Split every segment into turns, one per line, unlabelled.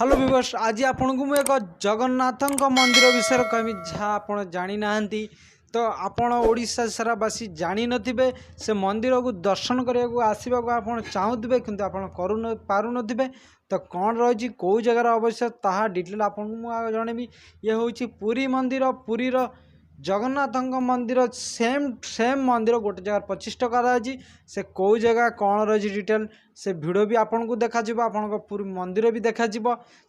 Hello viewers, ଆଜି ଆପଣଙ୍କୁ ମୁଁ ଏକ ଜଗନ୍ନାଥଙ୍କ ମନ୍ଦିର ବିଷୟରେ କହିବି, ଯାହା ଆପଣ ଜାଣିନାହାନ୍ତି। ତ ଆପଣ ଓଡ଼ିଶା ସାରାବାସୀ ଜାଣିନଥିବେ। ସେ ମନ୍ଦିରକୁ ଦର୍ଶନ କରିବାକୁ ଆସିବାକୁ ଆପଣ ଚାହୁଁଥିବେ, କିନ୍ତୁ ଆପଣ କରୁ ପାରୁନଥିବେ। ତ କ'ଣ ରହିଛି, କେଉଁ ଜାଗାରେ ଅବଶ୍ୟ, ତାହା ଡିଟେଲ୍ ଆପଣଙ୍କୁ ମୁଁ ଜଣେଇବି। ଇଏ ହେଉଛି ପୁରୀ ମନ୍ଦିର, ପୁରୀର ଜଗନ୍ନାଥଙ୍କ ମନ୍ଦିର। ସେମ୍ ସେମ୍ ମନ୍ଦିର ଗୋଟେ ଜାଗାରେ ପ୍ରତିଷ୍ଠା କରାଯାଇଛି। ସେ କେଉଁ ଜାଗା, କ'ଣ ରହିଛି ଡିଟେଲ୍, ସେ ଭିଡ଼ିଓ ବି ଆପଣଙ୍କୁ ଦେଖାଯିବ, ଆପଣଙ୍କ ପୁରୀ ମନ୍ଦିର ବି ଦେଖାଯିବ।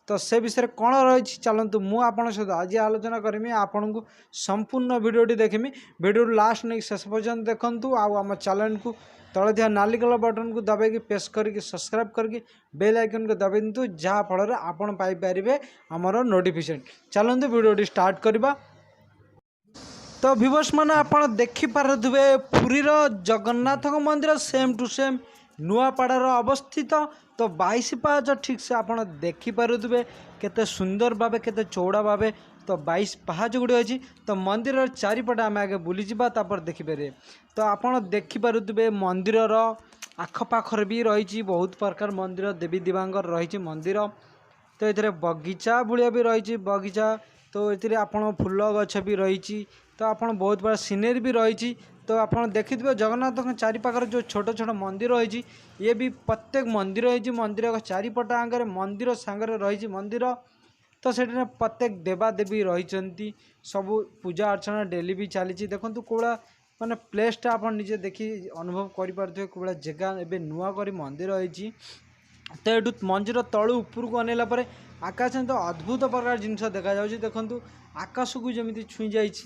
ତ ସେ ବିଷୟରେ କ'ଣ ରହିଛି, ଚାଲନ୍ତୁ ମୁଁ ଆପଣଙ୍କ ସହିତ ଆଜି ଆଲୋଚନା କରିମି। ଆପଣଙ୍କୁ ସମ୍ପୂର୍ଣ୍ଣ ଭିଡ଼ିଓଟି ଦେଖିମି। ଭିଡ଼ିଓରୁ ଲାଷ୍ଟ ନେଇକି ଶେଷ ପର୍ଯ୍ୟନ୍ତ ଦେଖନ୍ତୁ। ଆଉ ଆମ ଚ୍ୟାନେଲକୁ ତଳେ ଥିବା ନାଲି କଲର୍ ବଟନ୍କୁ ଦବାଇକି, ପ୍ରେସ୍ କରିକି, ସବସ୍କ୍ରାଇବ୍ କରିକି, ବେଲ୍ ଆଇକନ୍କୁ ଦବାଇ ଦିଅନ୍ତୁ, ଯାହାଫଳରେ ଆପଣ ପାଇପାରିବେ ଆମର ନୋଟିଫିକେସନ୍। ଚାଲନ୍ତୁ ଭିଡ଼ିଓଟି ଷ୍ଟାର୍ଟ କରିବା। ତ ଭିଉଅର୍ସ ମାନେ, ଆପଣ ଦେଖିପାରୁଥିବେ ପୁରୀର ଜଗନ୍ନାଥଙ୍କ ମନ୍ଦିର ସେମ୍ ଟୁ ସେମ୍ ନୂଆପଡ଼ାର ଅବସ୍ଥିତ। ତ 22 ପାହାଚ ଠିକ୍ସେ ଆପଣ ଦେଖିପାରୁଥିବେ, କେତେ ସୁନ୍ଦର ଭାବେ, କେତେ ଚଉଡ଼ା ଭାବେ ତ 22 ପାହାଚ ଗୁଡ଼ିଏ ଅଛି। ତ ମନ୍ଦିରର ଚାରିପଟେ ଆମେ ଆଗେ ବୁଲିଯିବା, ତାପରେ ଦେଖିପାରିବେ। ତ ଆପଣ ଦେଖିପାରୁଥିବେ ମନ୍ଦିରର ଆଖପାଖରେ ବି ରହିଛି ବହୁତ ପ୍ରକାର ମନ୍ଦିର, ଦେବୀ ଦେବାଙ୍କର ରହିଛି ମନ୍ଦିର। ତ ଏଥିରେ ବଗିଚା ଭଳିଆ ବି ରହିଛି, ବଗିଚା। ତ ଏଥିରେ ଆପଣ ଫୁଲ ଗଛ ବି ରହିଛି। ତ ଆପଣ ବହୁତ ବଡ଼ ସିନେରୀ ବି ରହିଛି। ତ ଆପଣ ଦେଖିଥିବେ ଜଗନ୍ନାଥଙ୍କ ଚାରିପାଖରେ ଯେଉଁ ଛୋଟ ଛୋଟ ମନ୍ଦିର ହେଇଛି, ଇଏ ବି ପ୍ରତ୍ୟେକ ମନ୍ଦିର ହେଇଛି। ମନ୍ଦିର ଚାରିପଟ ଆଙ୍ଗରେ ମନ୍ଦିର ସାଙ୍ଗରେ ରହିଛି ମନ୍ଦିର। ତ ସେଠାରେ ପ୍ରତ୍ୟେକ ଦେବାଦେବୀ ରହିଛନ୍ତି। ସବୁ ପୂଜା ଅର୍ଚ୍ଚନା ଡେଲି ବି ଚାଲିଛି। ଦେଖନ୍ତୁ କେଉଁଭଳିଆ ମାନେ ପ୍ଲେସ୍ଟା, ଆପଣ ନିଜେ ଦେଖି ଅନୁଭବ କରିପାରୁଥିବେ କେଉଁଭଳିଆ ଜାଗା। ଏବେ ନୂଆ କରି ମନ୍ଦିର ହେଇଛି। ତ ଏଠୁ ମନ୍ଦିର ତଳୁ ଉପରକୁ ଅନେଇଲା ପରେ ଆକାଶ ତ ଅଦ୍ଭୁତ ପ୍ରକାର ଜିନିଷ ଦେଖାଯାଉଛି। ଦେଖନ୍ତୁ, ଆକାଶକୁ ଯେମିତି ଛୁଇଁ ଯାଇଛି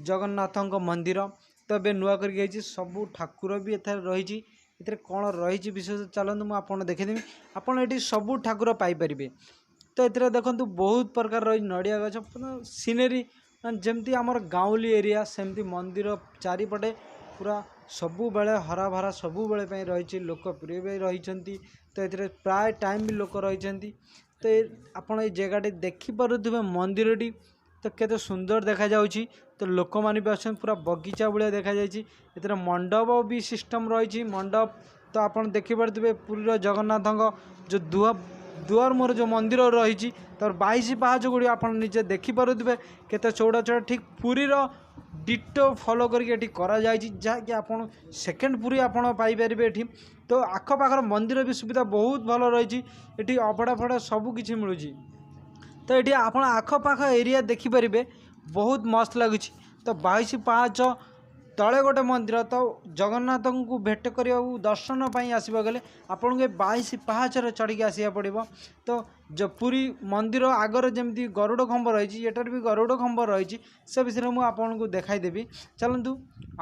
ଜଗନ୍ନାଥଙ୍କ ମନ୍ଦିର। ତ ଏବେ ନୂଆ କରିକି ହେଇଛି, ସବୁ ଠାକୁର ବି ଏଠାରେ ରହିଛି। ଏଥିରେ କ'ଣ ରହିଛି ବିଶେଷ, ଚାଲନ୍ତୁ ମୁଁ ଆପଣ ଦେଖେଇଦେବି। ଆପଣ ଏଠି ସବୁ ଠାକୁର ପାଇପାରିବେ। ତ ଏଥିରେ ଦେଖନ୍ତୁ ବହୁତ ପ୍ରକାର ରହିଛି, ନଡ଼ିଆ ଗଛ, ସିନେରୀ, ମାନେ ଯେମିତି ଆମର ଗାଉଁଲି ଏରିଆ ସେମିତି। ମନ୍ଦିର ଚାରିପଟେ ପୁରା ସବୁବେଳେ ହରାଭରା ସବୁବେଳେ ପାଇଁ ରହିଛି, ଲୋକପ୍ରିୟ ବି ରହିଛନ୍ତି। ତ ଏଥିରେ ପ୍ରାୟ ଟାଇମ୍ ବି ଲୋକ ରହିଛନ୍ତି। ତ ଏ ଆପଣ ଏଇ ଜାଗାଟି ଦେଖିପାରୁଥିବେ, ମନ୍ଦିରଟି ତ କେତେ ସୁନ୍ଦର ଦେଖାଯାଉଛି। ତ ଲୋକମାନେ ବି ଅଛନ୍ତି, ପୁରା ବଗିଚା ଭଳିଆ ଦେଖାଯାଇଛି। ଏଥିରେ ମଣ୍ଡପ ବି ସିଷ୍ଟମ୍ ରହିଛି, ମଣ୍ଡପ। ତ ଆପଣ ଦେଖିପାରୁଥିବେ ପୁରୀର ଜଗନ୍ନାଥଙ୍କ ଯେଉଁ ଦୁଆର ମୁହଁରେ ଯେଉଁ ମନ୍ଦିର ରହିଛି, ତାର 22 ପାହାଚ ଗୁଡ଼ିକ ଆପଣ ନିଜେ ଦେଖିପାରୁଥିବେ କେତେ ଚଉଡ଼ା ଚଉଡ଼ା। ଠିକ୍ ପୁରୀର ଡିଟୋ ଫଲୋ କରିକି ଏଠି କରାଯାଇଛି, ଯାହାକି ଆପଣ ସେକେଣ୍ଡ ପୁରୀ ଆପଣ ପାଇପାରିବେ ଏଠି। ତ ଆଖପାଖର ମନ୍ଦିର ବି ସୁବିଧା ବହୁତ ଭଲ ରହିଛି। ଏଠି ଅବଢ଼ା ଫବଢ଼ା ସବୁ କିଛି ମିଳୁଛି। ତ ଏଠି ଆପଣ ଆଖପାଖ ଏରିଆ ଦେଖିପାରିବେ, ବହୁତ ମସ୍ତ ଲାଗୁଛି। ତ 22 ପାହାଚ ତଳେ ଗୋଟେ ମନ୍ଦିର। ତ ଜଗନ୍ନାଥଙ୍କୁ ଭେଟ କରିବାକୁ, ଦର୍ଶନ ପାଇଁ ଆସିବାକୁ ଗଲେ ଆପଣଙ୍କୁ ଏ 22 ପାହାଚରେ ଚଢ଼ିକି ଆସିବାକୁ ପଡ଼ିବ। ତ ପୁରୀ ମନ୍ଦିର ଆଗରେ ଯେମିତି ଗରୁଡ଼ ଖମ୍ବ ରହିଛି, ଏଠାରେ ବି ଗରୁଡ଼ ଖମ୍ବ ରହିଛି। ସେ ବିଷୟରେ ମୁଁ ଆପଣଙ୍କୁ ଦେଖାଇଦେବି। ଚାଲନ୍ତୁ,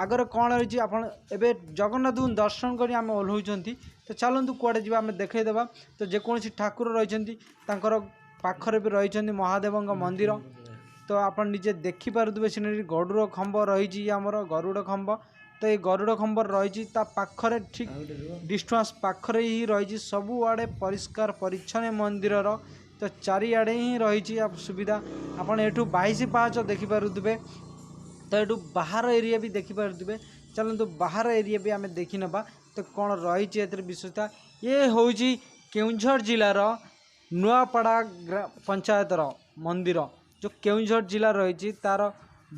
ଆଗରେ କ'ଣ ରହିଛି। ଆପଣ ଏବେ ଜଗନ୍ନାଥଙ୍କୁ ଦର୍ଶନ କରି ଆମେ ଓହ୍ଲାଉଛନ୍ତି। ତ ଚାଲନ୍ତୁ, କୁଆଡ଼େ ଯିବା ଆମେ ଦେଖାଇଦେବା। ତ ଯେକୌଣସି ଠାକୁର ରହିଛନ୍ତି, ତାଙ୍କର ପାଖରେ ବି ରହିଛନ୍ତି ମହାଦେବଙ୍କ ମନ୍ଦିର। ତ ଆପଣ ନିଜେ ଦେଖିପାରୁଥିବେ ସିନେରୀ, ଗରୁଡ଼ ଖମ୍ବ ରହିଛି, ଆମର ଗରୁଡ଼ ଖମ୍ବ। ତ ଏଇ ଗରୁଡ଼ ଖମ୍ବ ରହିଛି, ତା ପାଖରେ ଠିକ୍ ଡିଷ୍ଟାନ୍ସ ପାଖରେ ହିଁ ରହିଛି। ସବୁଆଡ଼େ ପରିଷ୍କାର ପରିଚ୍ଛନ୍ନ ମନ୍ଦିରର, ତ ଚାରିଆଡ଼େ ହିଁ ରହିଛି ସୁବିଧା। ଆପଣ ଏଠୁ 22 ପାହାଚ ଦେଖିପାରୁଥିବେ। ତ ଏଠୁ ବାହାର ଏରିଆ ବି ଦେଖିପାରୁଥିବେ। ଚାଲନ୍ତୁ, ବାହାର ଏରିଆ ବି ଆମେ ଦେଖିନେବା। ତ କ'ଣ ରହିଛି ଏଥିରେ ବିଶେଷତା। ଇଏ ହେଉଛି କେଉଁଝର ଜିଲ୍ଲାର ନୂଆପଡ଼ା ପଞ୍ଚାୟତର ମନ୍ଦିର, ଯେଉଁ କେଉଁଝର ଜିଲ୍ଲା ରହିଛି, ତାର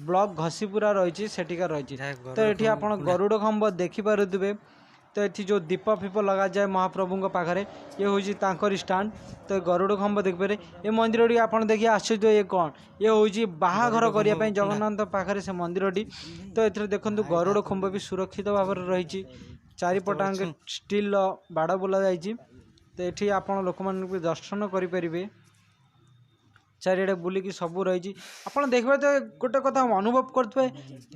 ବ୍ଲକ ଘସିପୁରା ରହିଛି, ସେଠିକା ରହିଛି। ତ ଏଠି ଆପଣ ଗରୁଡ଼ ଖମ୍ବ ଦେଖିପାରୁଥିବେ। ତ ଏଠି ଯେଉଁ ଦୀପ ଫିପ ଲଗାଯାଏ ମହାପ୍ରଭୁଙ୍କ ପାଖରେ, ଇଏ ହେଉଛି ତାଙ୍କରି ଷ୍ଟାଣ୍ଡ। ତ ଗରୁଡ଼ ଖମ୍ବ ଦେଖିପାରିବେ। ଏ ମନ୍ଦିରଟି ଆପଣ ଦେଖି ଆଶ୍ଚର୍ଯ୍ୟ, ଇଏ କ'ଣ? ଇଏ ହେଉଛି ବାହାଘର କରିବା ପାଇଁ ଜଗନ୍ନାଥ ପାଖରେ ସେ ମନ୍ଦିରଟି। ତ ଏଥିରେ ଦେଖନ୍ତୁ, ଗରୁଡ଼ ଖମ୍ବ ବି ସୁରକ୍ଷିତ ଭାବରେ ରହିଛି। ଚାରିପଟାଙ୍କେ ଷ୍ଟିଲ୍ର ବାଡ଼ ବୁଲା ଯାଇଛି। ତ ଏଠି ଆପଣ ଲୋକମାନଙ୍କୁ ବି ଦର୍ଶନ କରିପାରିବେ। ଚାରିଆଡ଼େ ବୁଲିକି ସବୁ ରହିଛି। ଆପଣ ଦେଖିପାରୁଥିବେ, ଗୋଟେ କଥା ଅନୁଭବ କରୁଥିବେ,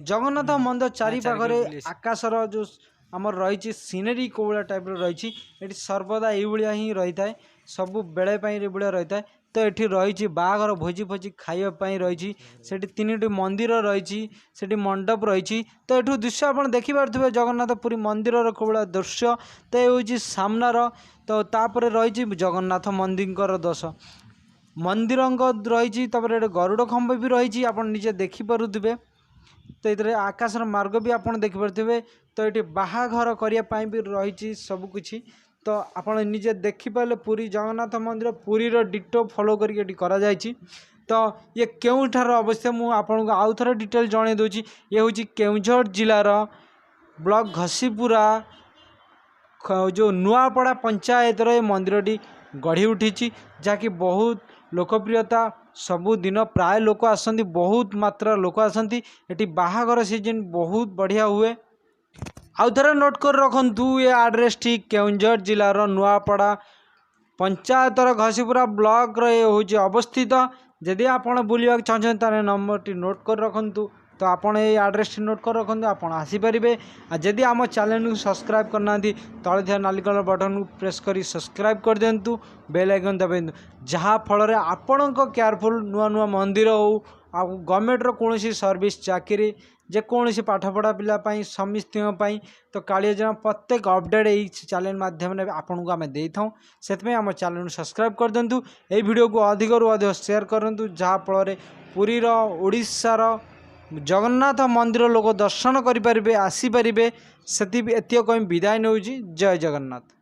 ଜଗନ୍ନାଥ ମନ୍ଦିର ଚାରି ପାଖରେ ଆକାଶର ଯେଉଁ ଆମର ରହିଛି ସିନେରୀ କେଉଁ ଭଳିଆ ଟାଇପ୍ର ରହିଛି। ଏଠି ସର୍ବଦା ଏଇଭଳିଆ ହିଁ ରହିଥାଏ, ସବୁବେଳେ ପାଇଁ ଏଇଭଳିଆ ରହିଥାଏ। ତ ଏଠି ରହିଛି ବାହାଘର ଭୋଜି ଫୋଜି ଖାଇବା ପାଇଁ ରହିଛି। ସେଠି ତିନିଟି ମନ୍ଦିର ରହିଛି, ସେଠି ମଣ୍ଡପ ରହିଛି। ତ ଏଠୁ ଦୃଶ୍ୟ ଆପଣ ଦେଖିପାରୁଥିବେ ଜଗନ୍ନାଥ ପୁରୀ ମନ୍ଦିରର କେଉଁ ଭଳିଆ ଦୃଶ୍ୟ। ତ ଏ ହେଉଛି ସାମ୍ନାର। ତ ତାପରେ ରହିଛି ଜଗନ୍ନାଥ ମନ୍ଦିରଙ୍କର ଦୋଷ ମନ୍ଦିରଙ୍କ ରହିଛି। ତାପରେ ଏଠି ଗରୁଡ଼ ଖମ୍ବ ବି ରହିଛି, ଆପଣ ନିଜେ ଦେଖିପାରୁଥିବେ। ତ ଏଥିରେ ଆକାଶର ମାର୍ଗ ବି ଆପଣ ଦେଖିପାରୁଥିବେ। ତ ଏଠି ବାହାଘର କରିବା ପାଇଁ ବି ରହିଛି ସବୁକିଛି। ତ ଆପଣ ନିଜେ ଦେଖିପାରିଲେ, ପୁରୀ ଜଗନ୍ନାଥ ମନ୍ଦିର ପୁରୀର ଡିଟୋ ଫଲୋ କରିକି ଏଠି କରାଯାଇଛି। ତ ଇଏ କେଉଁଠାରେ ଅବସ୍ଥିତ, ମୁଁ ଆପଣଙ୍କୁ ଆଉ ଥରେ ଡିଟେଲ୍ ଜଣାଇ ଦେଉଛି। ଇଏ ହେଉଛି କେଉଁଝର ଜିଲ୍ଲାର ବ୍ଲକ ଘସିପୁରା, ଯେଉଁ ନୂଆପଡ଼ା ପଞ୍ଚାୟତର ଏ ମନ୍ଦିରଟି ଗଢ଼ି ଉଠିଛି, ଯାହାକି ବହୁତ ଲୋକପ୍ରିୟତା। ସବୁଦିନ ପ୍ରାୟ ଲୋକ ଆସନ୍ତି, ବହୁତ ମାତ୍ରା ଲୋକ ଆସନ୍ତି ଏଠି। ବାହାଘର ସିଜନ୍ ବହୁତ ବଢ଼ିଆ ହୁଏ। ଆଉ ଥରେ ନୋଟ୍ କରି ରଖନ୍ତୁ ଏ ଆଡ୍ରେସ୍ଟି, କେଉଁଝର ଜିଲ୍ଲାର ନୂଆପଡ଼ା ପଞ୍ଚାୟତର ଘସିପୁରା ବ୍ଲକର ଏ ହେଉଛି ଅବସ୍ଥିତ। ଯଦି ଆପଣ ବୁଲିବାକୁ ଚାହୁଁଛନ୍ତି, ତାହେଲେ ନମ୍ବରଟି ନୋଟ୍ କରି ରଖନ୍ତୁ। ତ ଆପଣ ଏଇ ଆଡ୍ରେସ୍ଟି ନୋଟ୍ କରି ରଖନ୍ତୁ, ଆପଣ ଆସିପାରିବେ। ଆଉ ଯଦି ଆମ ଚ୍ୟାନେଲକୁ ସବସ୍କ୍ରାଇବ୍ କରିନାହାନ୍ତି, ତଳେ ଥିବା ନାଲି କଲର୍ ବଟନ୍କୁ ପ୍ରେସ୍ କରି ସବସ୍କ୍ରାଇବ୍ କରିଦିଅନ୍ତୁ, ବେଲ୍ ଆଇକନ୍ ଦବାଇ ଦିଅନ୍ତୁ, ଯାହାଫଳରେ ଆପଣଙ୍କ କେୟାରଫୁଲ୍ ନୂଆ ନୂଆ ମନ୍ଦିର ହେଉ ଆଉ ଗଭର୍ଣ୍ଣମେଣ୍ଟର କୌଣସି ସର୍ଭିସ୍, ଚାକିରି, ଯେକୌଣସି ପାଠପଢ଼ା ପିଲା ପାଇଁ, ସମସ୍ତଙ୍କ ପାଇଁ ତ କାଳିଆ ଯୋଜନା ପ୍ରତ୍ୟେକ ଅପଡ଼େଟ୍ ଏଇ ଚ୍ୟାନେଲ୍ ମାଧ୍ୟମରେ ଆପଣଙ୍କୁ ଆମେ ଦେଇଥାଉ। ସେଥିପାଇଁ ଆମ ଚ୍ୟାନେଲକୁ ସବସ୍କ୍ରାଇବ୍ କରିଦିଅନ୍ତୁ। ଏଇ ଭିଡ଼ିଓକୁ ଅଧିକରୁ ଅଧିକ ସେୟାର କରନ୍ତୁ, ଯାହାଫଳରେ ପୁରୀର, ଓଡ଼ିଶାର ଜଗନ୍ନାଥ ମନ୍ଦିର ଲୋକ ଦର୍ଶନ କରିପାରିବେ, ଆସିପାରିବେ। ଏତିକି କହି ବିଦାୟ ନେଉଛି। ଜୟ ଜଗନ୍ନାଥ।